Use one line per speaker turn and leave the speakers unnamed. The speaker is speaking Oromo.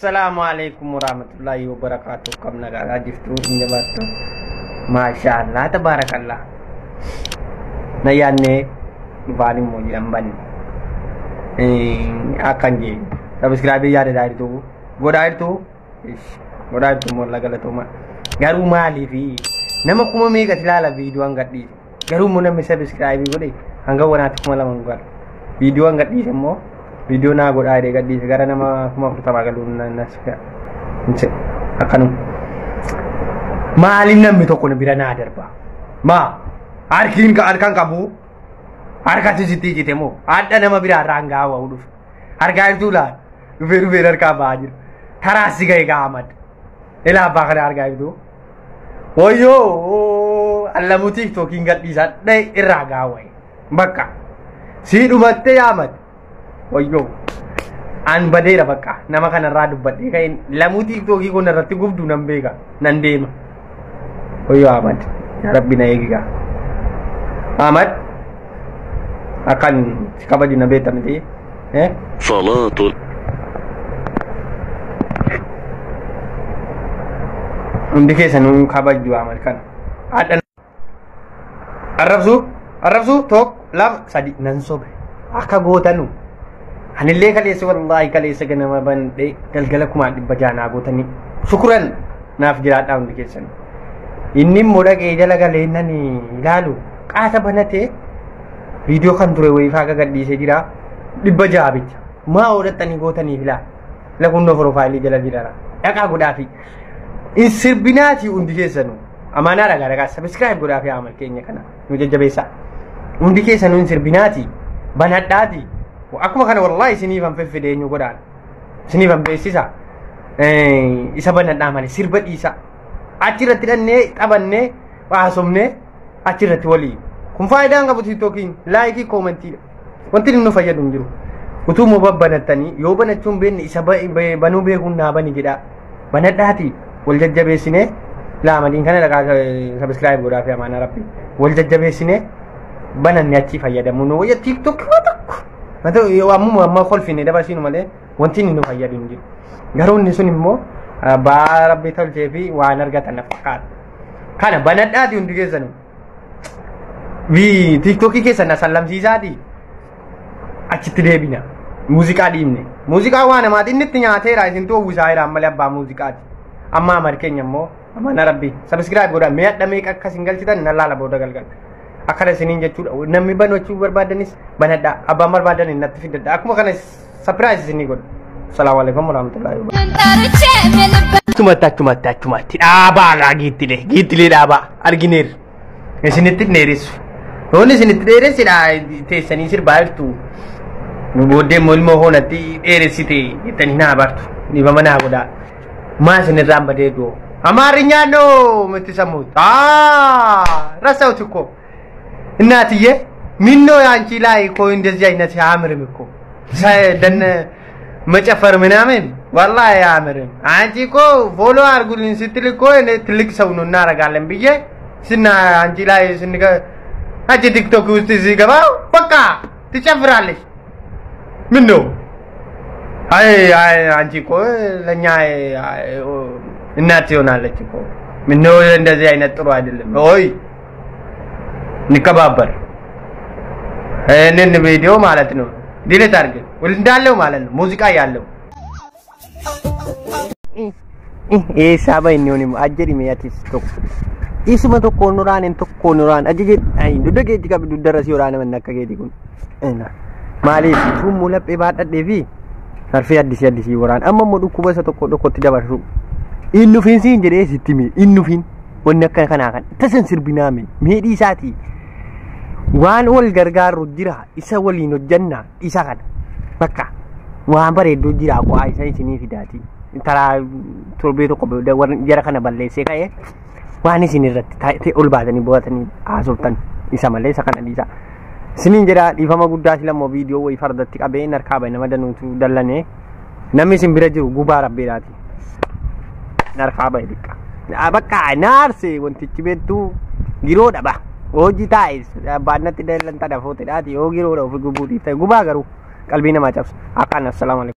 Assalaamu alaikum warahmatullahi wabarakatuh. Kam nagaa jirtu hin jabaattu. Maashaallah tabaarakallah. Na yaadne dhufaan immoo jiran banne. Akkan jee sabiskiraabii yaadataa jirtu godhaa jirtu godhaa jirtu molla galatooma. Garuu maaliifi nama kuma meeqas ilaala viidiyoon gadhiise. Garuu immoo namni sabiskiraabii godhe hanga wanaatti 2000 hin galu. Viidiyoon gadhiise immoo viidiyoo naa godhaa jedhee gadhiise gara nama 40,000 galuun akkanuma. Maaliin namni tokko bira naa darba? Maa harkiin harkaan qabu harkatti sitti ijjite moo hadha nama biraa irraan gahaa dhufe. Harkaa jirtuu laal dhufee dhufee harkaa ba'aa jira. Karaa si ga'e gaa Ahmad. Ilaa abbaa kana argaa jirtu. Wayyoo allamuu tiiktookiin gadhiisaa dha'e irraa gahaa wayi. Bakka sii dhumattee yaa Ahmad. Wayyoo an badeera bakka nama kanarraa dubbadhee ka'een lamuu tiiktookii kun irratti gubdu nan beeka nan deema. Wayyoo Ahmad yaa Rabbi na eegigaa. Ahmad akkan si kabaju na beekta miti.
صلاة
Hundi keessanuu kabaju Ahmad kana. Hadha arrabsuu arrabsuu tokko lama sadi nan sobe akka gootanu. Anillee kaleessa wallaahi kaleessa ganama bandhee galgala 600,000 naa gootanii shukuran naaf jiraadhaa hundi keessan. Inni immoo dhaqee jala galee nan ilaalu qaata banatee viidiyoo kan ture wayii faa gadhiisee jira 600 bicha. Maa oodhattanii gootanii filaa lakunnoo piroofaayilii jala jira dhaqaa godhaafi. In sirbinaati hundi keessanuu amaanaa dhagaa dhagaa sabiskiraayib godhaafi Ahmad keenya kana nu jajjabeessaa. Hundi keessanuu in sirbinaati banadhaati. Akkuma kana wallahi isiniifan feffide eenyu godhaan isiniifan beeksisa isa banadhaa malee sirba dhiisa achirratti dhannee taphannee haasofnee achirratti walii kun faayidaan qabu tiiktookiin laayikii koomentiidha wanti inni nu fayyadu hin jiru utuu immoo babbanattanii yoo banachuu hin beekne isa banuu beekuun naa bani jedhaa banadhaati wal jajjabeessinee laamadiin kana dhaqaa sabiskiraayib godhaa fi amaanaa rabbi wal jajjabeessinee bananne achii fayyadamu nu wayya tiiktookii waa tokko. Ammuma amma kolfine dabarsiinu malee wanti inni nu fayyadu hin jiru. Garuu inni sun immoo ba'aa rabbi tolchee fi waan argatan fakkaata. Kana banadhaati hundi keessanuu. Tiiktookii keessan na sallamsiisaati achitti deebina. Muuziqaa dhiibne. Muuziqaa waa namaati inni itti nyaateera isin uwwisaa jira malee abbaa muuziqaati. Amma Ahmad keenya immoo amaana rabbi sabiskiraayib godhaa mee hadha meeqa akkas hin galchitan nan laala booda galgala. Akkana isiniin jechuudha. Namni banachuu barbaadanis banadhaa. Abbaan barbaadan natti fidadha. Akkuma kana sapiraayis isinii godha. Salaamu alaikum warahmatullahi wabarakatuh. Achumatti achumatti achumatti dhaabaa gaa giittilee giittilee dhaabaa argineerra. Isinitti dheeressu. Yoon isinitti dheeressidha teessanii sirbaa jirtu. Nu booddee immoo ilmoo hoonatti dheeressite jettanii naa bartu. Dhiifama naa godhaa. Maa isinirraan badee du'o. Amaarinyaan noo miti sammuutu. ረሳሁት እኮ እናትዬ ምነው አንቺ ላይ እኮ እንደዚህ አይነት አያምርም እኮ ደን መጨፈር ምናምን ወላሂ አያምርም። አንቺ እኮ ፎሎ አድርጉልኝ ስትል እኮ እኔ ትልቅ ሰው ነው እናደርጋለን ብዬ ስና አንቺ ላይ ስንገ አንቺ ቲክቶክ ውስጥ ሲገባ በቃ ትጨፍራለች። ምን ነው አይ አይ አንቺ እኮ ለኛ እናት ይሆናለች እኮ ምነው እንደዚህ አይነት ጥሩ አይደለም። ኦይ እንከባበር። ይሄንን ቪዲዮ ማለት ነው ዲሊት አድርገን እንዳለው ማለት ነው ሙዚቃ ያለው ሳባ inni ajjeri meeyatis tokko isuma tokkoon nuraan tokkoon nuraan ajaje dugda keetti qabi dugdarra si waraana manni akka keeti kun maaliif tuummoo laphee baadhadhee fi sarfee addisii addisii waraan amma immoo dhukkuba isa tokko tokkotti dabarsu inni ufiin siin jedhee sitti hime inni ufiin wanni akka kanaa kan tasan sirbinaame meedhii isaatii waan wal gargaaru jira isa waliin hojjannaa isa kana bakka waan bareedduu jira qo'aa isa isinii fidaati taraa torbee tokko jara kana balleessee ka'ee waan isin irratti ol baatanii bo'atanii haasoftan isa malee isa kana dhiisa. Isiniin jedha dhiifama guddaa silammoo viidiyoo wayii fardatti qabee harkaa bahe nama danuutu dallanee namni isin bira jiru gubaa rabbeedhaati. Harkaa bahe xiqqa. Bakka naarse wantichi beektu giroodha ba. Hojii taa'es baannatti dallan tadha footeedhaati yoo giroodha ofi gubuu dhiifte gubaa garuu qalbii namaa cabsa. Akkaan assalaamu alaikum.